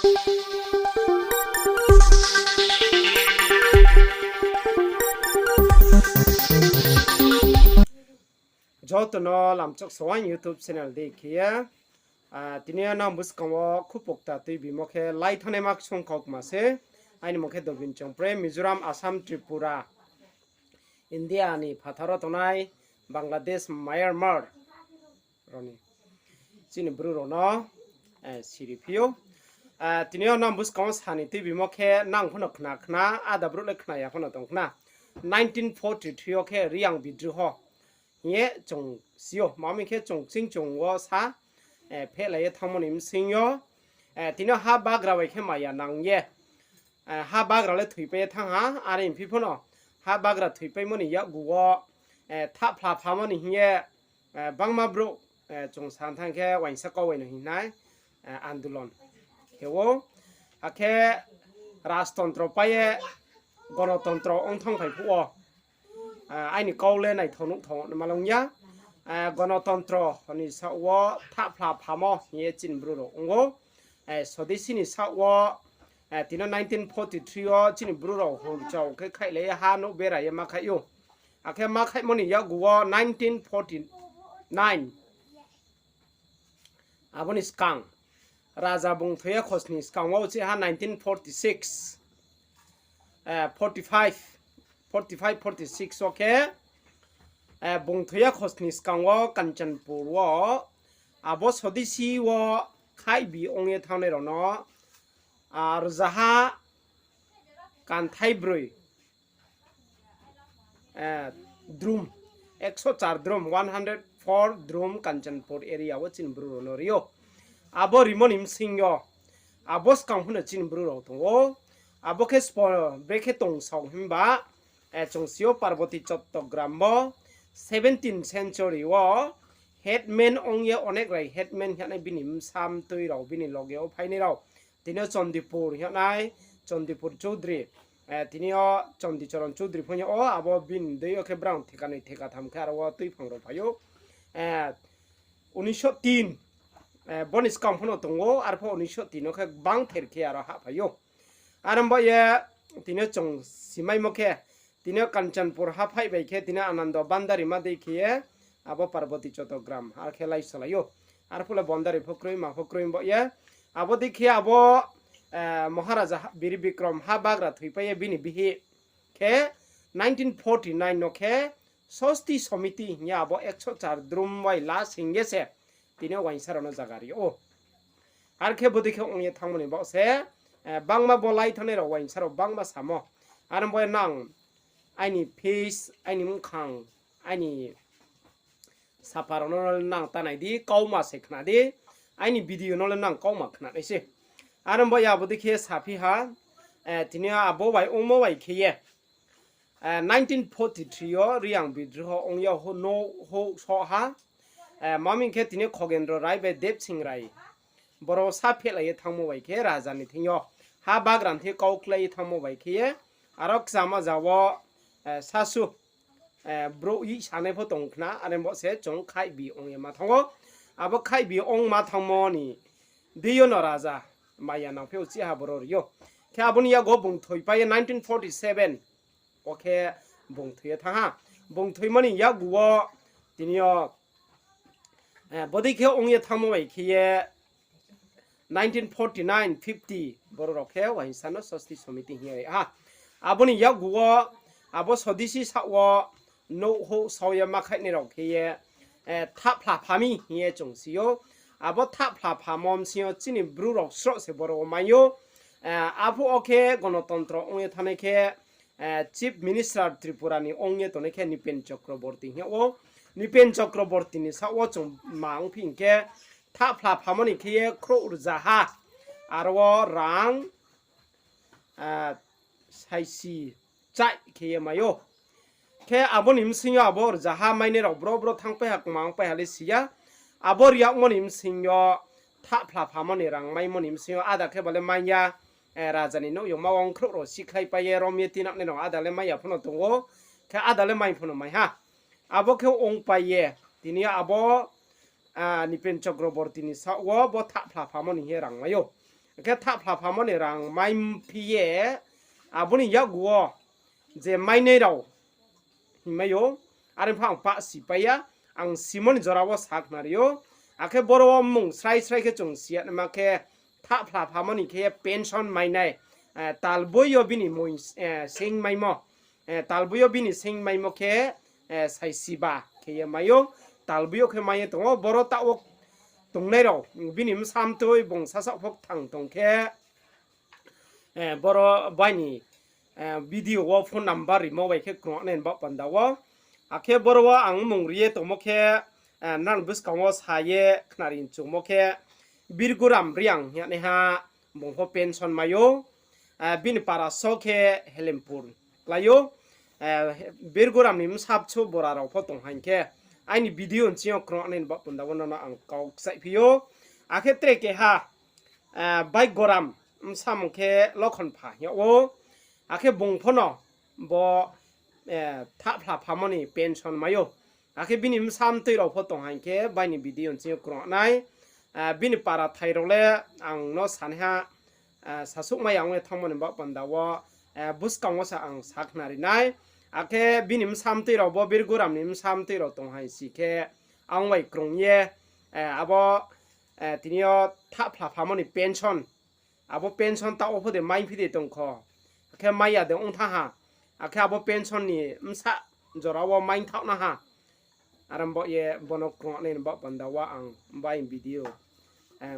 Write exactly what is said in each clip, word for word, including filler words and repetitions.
Joto no lamchok sa ang YouTube channel dei khe ye. Ah, tini yo nang buskang wo khupokta tuibimo khe lai thanai mak song kau kma se. Aini mung khe Dobin Chongpre, Mizoram, Assam, Tripura, India ni phathar wo tongnai, Bangladesh, Myanmar rao ni chini Bru rao no, eh, siri phi ou. Ah, tini yo nang buskang wo sani tuibimo khe nang pho no khna khna, ada brouh le khna ya pho no tong khna. Nineteen forty three yo khe Reang bidroho hing ye chung si ou. Mami khe chung ching chung wo sa, eh, phehlai ye thanngmo ni bsing yo, eh, tini yo ha bagra bai khe maya nang ye, eh, ha bagra le thoipai ye thanng ha, are phi pho no ha bagra thoipaimo ni yakgu wo, eh, thahphla phamo ni hing ye, eh, bangma brouh, eh, chung sa thanng khe uaingsa kau bai no hing nai, eh, andolon khe ou. Akhe rajtontro pai ye gonotontro ong thanngphai phuh wo, ah, aini kau le naithao nuhthao naima le ong ya. Ah, gonotontro ni saoh wo thahphla phamo hing ye chini Bru rao ong ou. Eh, sodesi ni saoh wo, eh, tini yo nineteen forty three yo chini Bru rao hurchao khe khaihlai ye ha nouh bera ye ma khaih ou. Akhe ma khaihmo ni yakgu wo nineteen forty nine, abo ni skang, raja bung thoi ye khosni skang wo uchih ha nineteen forty six, eh, forty five, forty five, forty six wo khe, eh, bung thoi ye khosni skang wo Kanchanpur wo, abo sodesi wo khaihbi ong ye thanngnai rao no, ah, rzaha kanthai broi, eh, drum, ekso char drum, one hundred four drum Kanchanpur area wo chini Bru rao no ri ou. Abo rimo ni bsing yo, abo skang pho no chini Bru rao tong ou. Abo khe spo, brekhe tong sao himba, eh, chung si ou Parboti Chottogram wo seventeenth century wo headman ong ye onek rai headman hing ye nai bini bsa mtoi rao, bini loge wo phainai rao. Tini yo Chondipur hing ye nai, Chondipur Choudri, eh, tini yo Chondi Choron Choudri pho hing yag ou, abo bini dei yo khe brang thekanoi thekatham khe aro wo tuiphang rao phai ou. Eh, unisho tin, eh, bo ni skang pho no tong ou, arpho unisho tin no khe gbang ther khe aro hahphai ou. Are ong ba ye, tini yo chung simaimo khe, tini yo Kanchanpur haphaih bai khe, tini yo Anando Bandari ma dei khe ye, abo Parboti Chottogram, ar khe laisolai ou. Arphuh le Bandari pho kroi, ma pho kroi ong ba ye. Abo dei khe abo, eh, Maharaja ha-, Bir Bikrom ha bagra thoipai ye bini bihih khe nineteen forty nine no khe Sosti Somiti hing ye abo ekso char drum bai la sing ye se tini yo uaingsa rao no zaga ri ou. Ar khe bodei khe ong ye thanngmo ni baoh se, eh, bangma bo lai thanngnai rao uaingsa rao bangma samo. Are ong ba ye nang aini face, aini mkhang, aini sapa rao no le nang ta nai di, kauma se khna di, aini video no le nang kauma khna nai se. Are ong ba ye abo dei khe saphi ha, eh, tini yo abo bai ongmo bai khe ye, eh, nineteen forty three yo Reang bidroho ong ye ho nouh houh soh ha, eh, mami khe tini Khogendro Rai bai Debsing Rai, boro sa phehlai ye thanngmo bai khe raja ni thing yo ha bagra ni thing kau klái ye thanngmo bai khe ye, aro kchama ja wo, eh, sasu, eh, brouh yi sanai pho tong khna, are bo se chung khaihbi ong ye ma thanng ou. Abo khaihbi ong ma thanngmo ni dei yo no raja maya nangphi ou, chiha boro ri ou. Khe abo ni yakgu wo bung thoipai ye nineteen forty seven wo khe bung thoi ye thanng ha. Bung thoimo ni yakgu wo tini yo, eh, bodei khe ong ye thanngmo bai khe ye nineteen forty nine fifty boro rao khe uaingsa no Sosti Somiti hing ye ha. Abo ni yakgu wo, abo sodesi saoh wo nouh houh sao ye ma khaihnai rao khe ye, eh, thahphla pha mi hing ye chung si ou. Abo thahphla phamo bsing yo chini Bru rao sroh se boro wo mai ou. Eh, arphuh wo khe gonotontro ong ye thanngnai khe, eh, Chief Minister Tripura ni ong ye tongnai khe Nipen Chakraborty hing yag ou. Nipen Chakraborty ni saoh wo chung ma ongphi hing khe, thahphla phamo ni khe ye khrouh rzaha, aro wo rang, ah, saisi chai khe ye mai ou. Khe abo ni bsing yo abo rzaha mainai rao bro bro thanngpai ha, kma ongpai ha le si ya. Abo ri yagmo ni bsing yo thahphla phamo ni rang maimo ni bsing yo ada khe ba le mai ya, eh, raja ni nouh yongma wo ongkhrouh rao sikhlaipai ye rom ye tinangnai rao ada le mai ya pho no tong ou, khe ada le mai pho no mai ha. Abo khe ongpai ye, tini yo abo, ah, Nipen Chakraborty ni saoh wo bo thahphla phamo ni hing ye rang mai ou. Akhe thahphla phamo ni rang maiphi ye, abo ni yakgu wo je mainai rao hingmai ou, are pho ang pah sipai ya, ang simo ni jora wo sakhnari ou. Akhe boro wo mmung srai srai khe chung si ya naima khe, thahphla phamo ni khe ye pension mainai, talboi yo bini moi, singmaimo, talboi yo bini singmaimo khe, saisiba khe ye mai ou, talboi yo khe mai ye tong ou, boro taoh wo tongnai rao, bini bsa mtoi bung sasaoh pho kthang tong khe, boro bai ni video wo phone number rimo bai khe krungnai ni baoh panda wo. Akhe boro wo ang mmung ri ye tongmo khe, nang buskang wo sa ye khnari chungmo khe, Birguram Reang hing ye naiha, bung pho pension mai ou, bini para so khe Helempur klái ou, Birguram ni bsa bsu bora rao pho tong haing khe, aini video nching yo krungnai ni baoh panda wo nono ang kau kchaihphi ou. Akhe tre keha, Baigoram bsamung khe Lokhonpha hing yag ou, akhe bung pho no bo, thahphla phamo ni pension mai ou. Akhe bini bsa mtoi rao pho tong haing khe bai ni video nching yo krungnai, bini para thai rao le ang no sanaiha, sasuhmai ya ong ye thanngmo ni baoh panda wo, buskang wo sa ang sakhnari nai. Akhe bini bsa mtoi rao bo Birguram ni bsa mtoi rao tong haing si khe, ang bai krung ye, abo, tini yo thahphla phamo ni pension, abo pension taoh wo pho de maiphi de tong kho, akhe mai ya de ong thanng ha, akhe abo pension ni bsa jora wo maithaoh na ha, are bo ye bono krungnai ni baoh panda wo ang bai video,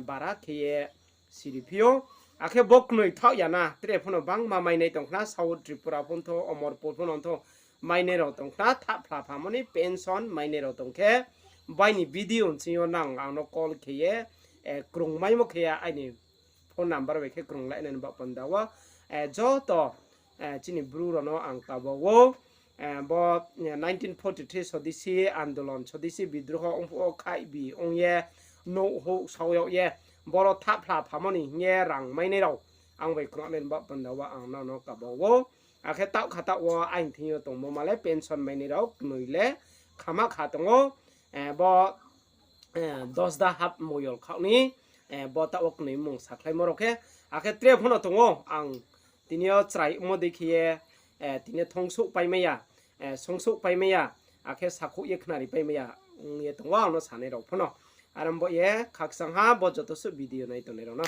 bara khe ye siriphi ou. Akhe bo knoi thaoh ya na, tre pho no bangma mainai tong khna, South Tripura pho ntho, Omorpur pho no ntho, mainai rao tong khna, thahphla phamo ni pension mainai rao tong khe, bai ni video nching yo nang ang no call khe ye, krungmaimo khe ye aini phone number bai khe krunglai nai ni baoh panda wo, joto, chini Bru rao no ang kaba ou, bo, nineteen forty three Swadeshi Andolon, Swadeshi Bidroho ongphuh wo khaihbi ong ye, nouh houh sao yag ye, boro thahphla phamo ni hing ye rang mainai rao ang bai krungnai ni baoh panda wo ang nang no kaba ou. Akhe taoh kha taoh wo aini thing yo tongmo ma le pension mainai rao knoi le khama kha tong ou, bo, Dosda hap moyol khaoh ni, bo taoh wo knoi mmung sakhlaimo rao khe, akhe tre pho no tong ou ang tini yo chrai mo dei khe ye, tini yo thongsouh paimai ya, songsouh paimai ya, akhe sakhouh ye khnari paimai ya ong ye tong ou ang no sanai rao pho no. Are bo ye khakchang ha bo joto suh video nai tongnai rao no.